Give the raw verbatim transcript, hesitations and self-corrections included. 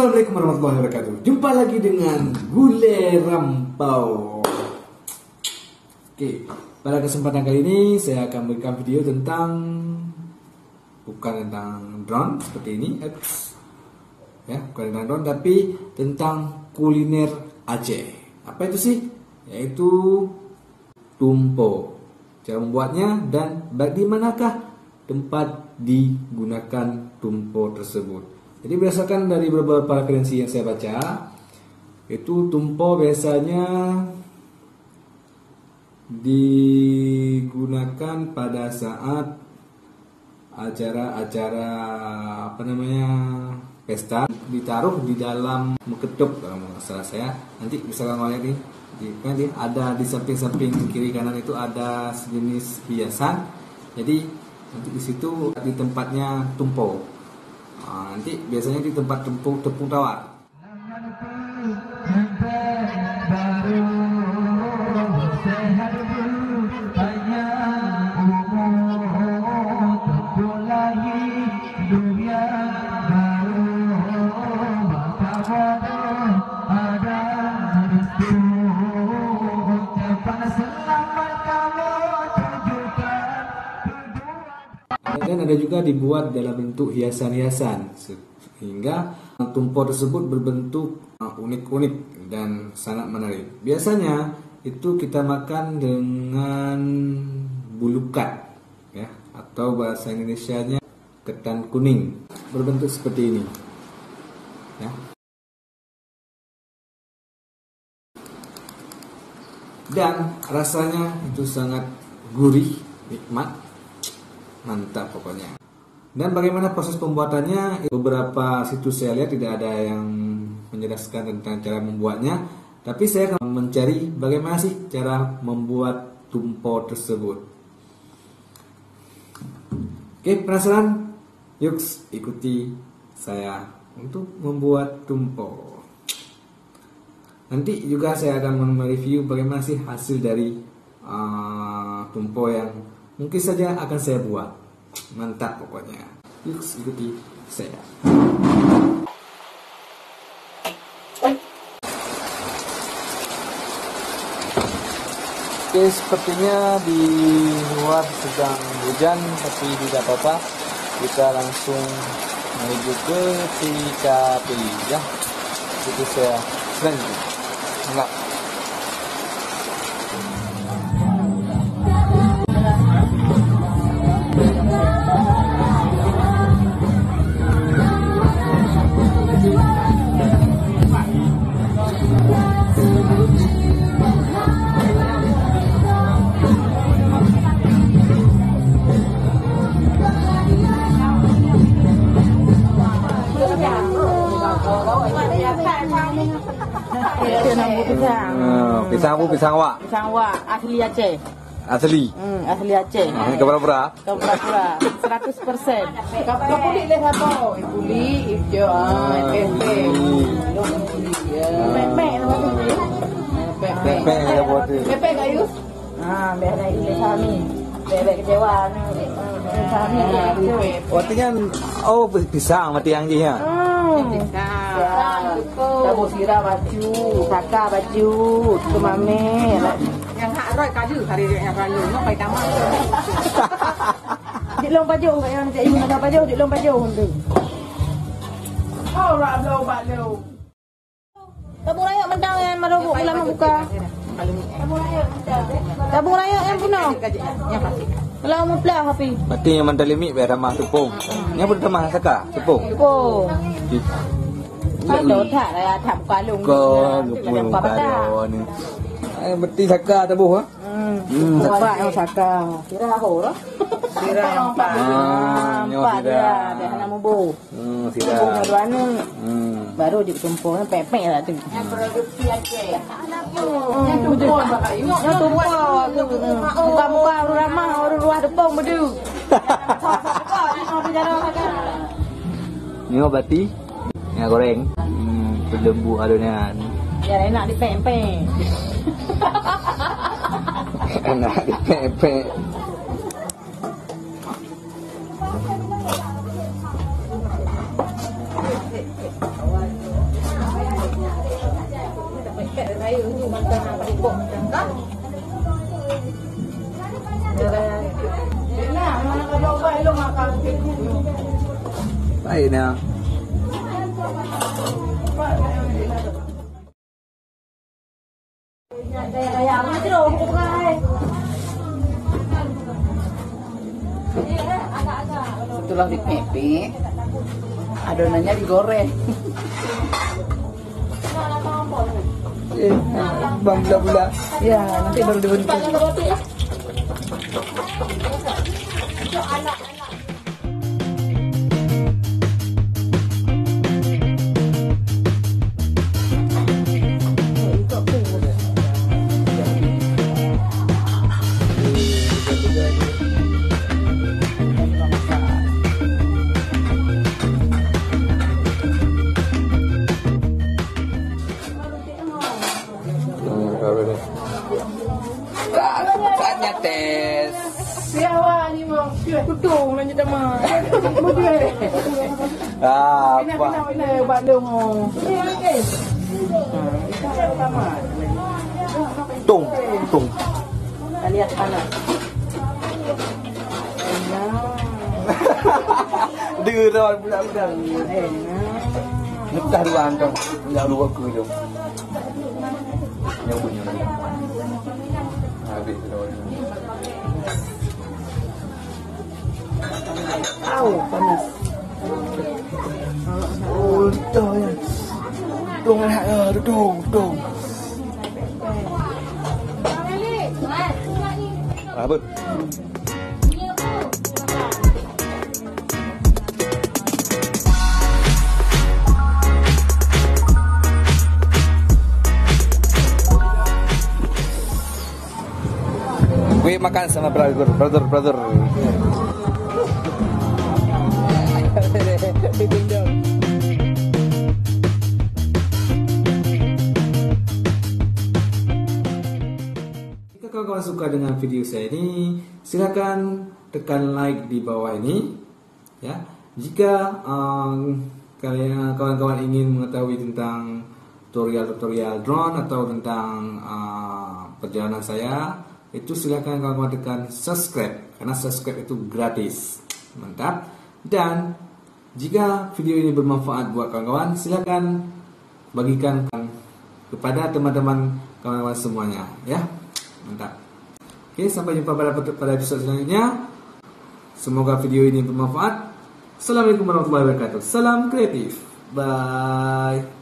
Assalamualaikum warahmatullahi wabarakatuh. Jumpa lagi dengan Gulai Rampau. Oke, pada kesempatan kali ini saya akan memberikan video tentang, bukan tentang drone seperti ini, eits. Ya, bukan tentang drone, tapi tentang kuliner Aceh. Apa itu sih? Yaitu tumpo. Cara membuatnya dan ba-, di manakah tempat digunakan tumpo tersebut. Jadi berdasarkan dari beberapa referensi yang saya baca, itu tumpo biasanya digunakan pada saat acara-acara, apa namanya, pesta, ditaruh di dalam meuketup kalau nggak salah saya. Nanti bisa kamu lihat nih, di, kan di, ada di samping-samping kiri kanan itu ada sejenis hiasan. Jadi nanti di situ di tempatnya tumpo. Ah, nanti biasanya di tempat tepung, tepung tawar. Dan ada juga dibuat dalam bentuk hiasan-hiasan, se-, sehingga tumpo tersebut berbentuk, uh, unik-unik dan sangat menarik. Biasanya itu kita makan dengan bulukat, ya, atau bahasa Indonesianya ketan kuning, berbentuk seperti ini. Ya. Dan rasanya itu sangat gurih, nikmat, mantap pokoknya. Dan bagaimana proses pembuatannya? Beberapa situs saya lihat tidak ada yang menjelaskan tentang cara membuatnya, tapi saya akan mencari bagaimana sih cara membuat tumpo tersebut. Oke, penasaran? Yuk, ikuti saya untuk membuat tumpo. Nanti juga saya akan mereview bagaimana sih hasil dari, uh, tumpo yang mungkin saja akan saya buat. Mantap pokoknya. Yuk, ikuti saya. Oke, sepertinya di luar sedang hujan, tapi tidak apa-apa. Kita langsung menuju ke T K P, ya. Itu saya keren. Enggak. Itu nama pisang. Ah, pisang apa? Pisang wak. Pisang wak asli Aceh. Asli? Hmm, asli Aceh. Ah, ini ke pura-pura? Ke pura-pura. Seratus persen. Kap-, kap kulit leh sapo? Eh, kulit hijau. Ah, ah, pempek. Kulit. Pempek nama tu. Pempek. Pempek, ya, buat tu. Pempek, Kak Yus? Ah, biar ada ilmu kami. Biar, biar kecewa ni. Kami. Ah, pempek. Waktu kan, oh, pisang mati yang jih, ya? Hmm. Pisang. Pisang, betul. Tabu sira baju, saka baju, tu mami. Nyang hak rot ka lheueh hari nyang ka lheueh, nyoe pai tamat. Di lông pajoh, kat nyang cak Ibu nak pajoh, di lông pajoh tu. Oh, rak bloe bak lông. Tabung rayeuk mantong nyang marobok bulan buka. Tabung rayeuk nyang punah. Nyang plastik. Kalau meuplah api. Berarti nyang mantong limit biar ramah tepung. Nyang pun ramah saka, tepung. Tepung. Ada tak raya tak buka lông. Kau, buka lông ni. Eh, berarti saka taboh, ah? Hmm. Hmm. Empat yang saka. Kira ho lah. Kira empat. Ah, nyoh empat sira. Dia, dia hana mubuh. Hmm, sira. Mubuh dua aneuk. Hmm. Baru di tumpuk, pek-pek lah tu. Yang produksi Aceh. Hmm, betul. Yang tumpuk aku. Buka-buka orang ramah, orang luar depan bedu. Nyoh berarti. Nyoh goreng. Hmm, pelembut adonan. Ya, enak dipek-pek. Enak dipek-pek. Baik, nah. Setelah dipepek, adonannya digoreng. Eh, bang bula-bula. Ya, nanti baru dibentuk. Hmm, apa ni? Saatnya tes. Siapa ni, Bang? Betul, nanya nama. Betul. Ah, apa? Kena, kena, kena, Bandung, oh. Tung, tung. Alias panas. Dua tahun pula. Eh, nah. Lepas dua angkang, yang dua ke tu. Nyebut, nyebut. Habis tu. Au, panas. Oh, betul ya. Betul, betul, betul. Apa? Weh, makan sama brother, brother, brother. Jika kawan-kawan suka dengan video saya ini, silakan tekan like di bawah ini. Ya, jika, um, kalian, kawan-kawan ingin mengetahui tentang tutorial-tutorial drone atau tentang, uh, perjalanan saya, itu silakan kawan-kawan tekan subscribe, karena subscribe itu gratis. Mantap. Dan jika video ini bermanfaat buat kawan-kawan, silakan bagikan kepada teman-teman kawan-kawan semuanya, ya. Mantap. Oke, sampai jumpa pada, pada episode selanjutnya. Semoga video ini bermanfaat. Assalamualaikum warahmatullahi wabarakatuh. Salam kreatif. Bye.